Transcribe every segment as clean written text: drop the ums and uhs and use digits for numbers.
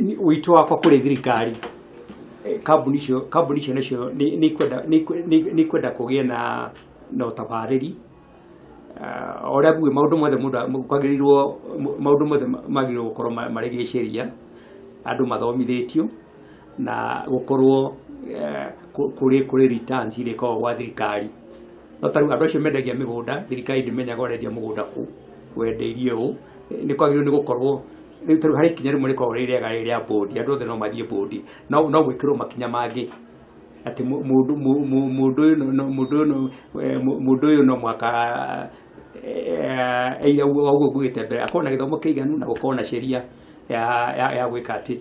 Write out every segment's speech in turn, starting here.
Wito wakwa kũrĩ thirikari, kambuni icio, kambuni icio nacio nĩ ikwenda kũgĩe na ũtabarĩri. O ũrĩa nguga maũndũ mothe mũndũ kwagĩrĩirwo, maũndũ mothe magĩrĩirwo gũkorwo marĩ gĩsheria, andũ mathomithĩtio na gũkorwo kũrĩ returns iria ikoragwo gwa thirikari. No ta rĩu andũ acio mendagia mĩgũnda, thirikari ndĩmenyaga ũrendia mũgũnda kũ, wendeirie ũ, nĩ kwagĩrĩirwo nĩ gũkorwo rĩu tarĩu harĩ ikinya rĩmwe rĩkoragwo rĩ rĩega rĩ rĩa board, andũ othe no mathiĩ board, no no gwĩkĩrwo makinya mangĩ atĩ mũndũ mũndũ ũyũ mũndũ ũyũ mũndũ ũyũ no mũhaka either ũguo ũguo ngugĩte mbere akorwo na gĩthomo kĩiganu na gũkorwo na sheria ya gwĩka atĩ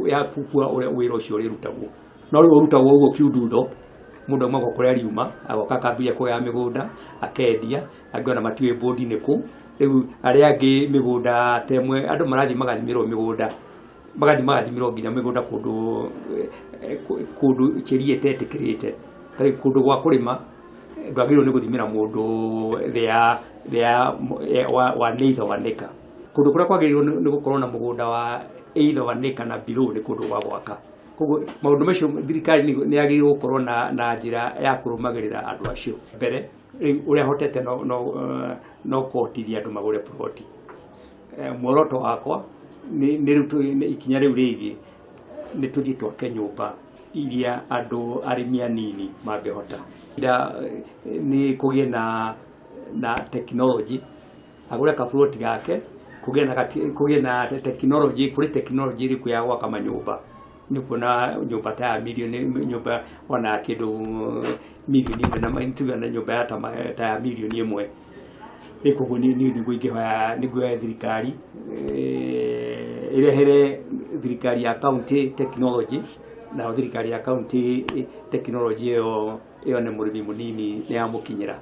ya kukua ũrĩa wĩra ũcio ũrĩrutagwo. No rĩu ũrutagwo ũguo kiundutho, mũndũ aumaga o kũrĩa ariuma agoka akambia kũgaya mĩgũnda akendia, angĩ ona matiũĩ board nĩ kũ. Rĩu arĩa angĩ mĩgũnda ta ĩmwe andũ marathiĩ magathimĩrwo mĩgũnda, magathiĩ magathimĩrwo nginya mĩgũnda kũndũ kũndũ sheria ĩtetĩkĩrĩte. Ta rĩu kũndũ gwa kũrĩma ndwagĩrĩirwo nĩ gũthimĩra mũndũ thĩ ya thĩ ya one eighth of an acre. Kũndũ kũrĩa kwagĩrĩirwo nĩ gũkorwo na mũgũnda wa eighth of an acre na below nĩ kũndũ gwa gwaka. Koguo maũndũ macio thirikari nĩ yagĩrĩirwo gũkorwo na njĩra ya kũrũmagĩrĩra andũ acio. Mbere rĩu ũrĩa hotete no kũhotithia andũ magũre ploti. Muoroto wakwa nĩ rĩu ikinya rĩu rĩngĩ nĩ tũthiĩ twake nyũmba iria andũ arĩmi anini mangĩhota. Nĩ kũgĩe na tekinoronjĩ, agũre kaburoti gake, kũgĩe na tekinoronjĩ, kũrĩ tekinoronjĩ ĩrĩkũ ya gwaka manyũmba. Nĩ ũkuona nyũmba ta ya mirioni, nyũmba ona kĩndũ mirioni ĩmwe na tuge na nyũmba ya ta ya mirioni 1. Rĩu koguo niĩ nĩguo ingĩhoya, nĩguo thirikari ĩrehere thirikari ya county tekinoronjĩ, nayo thirikari ya county tekinoronjĩ ĩyo yone mũrĩmi mũnini nĩ yamũkinyĩra.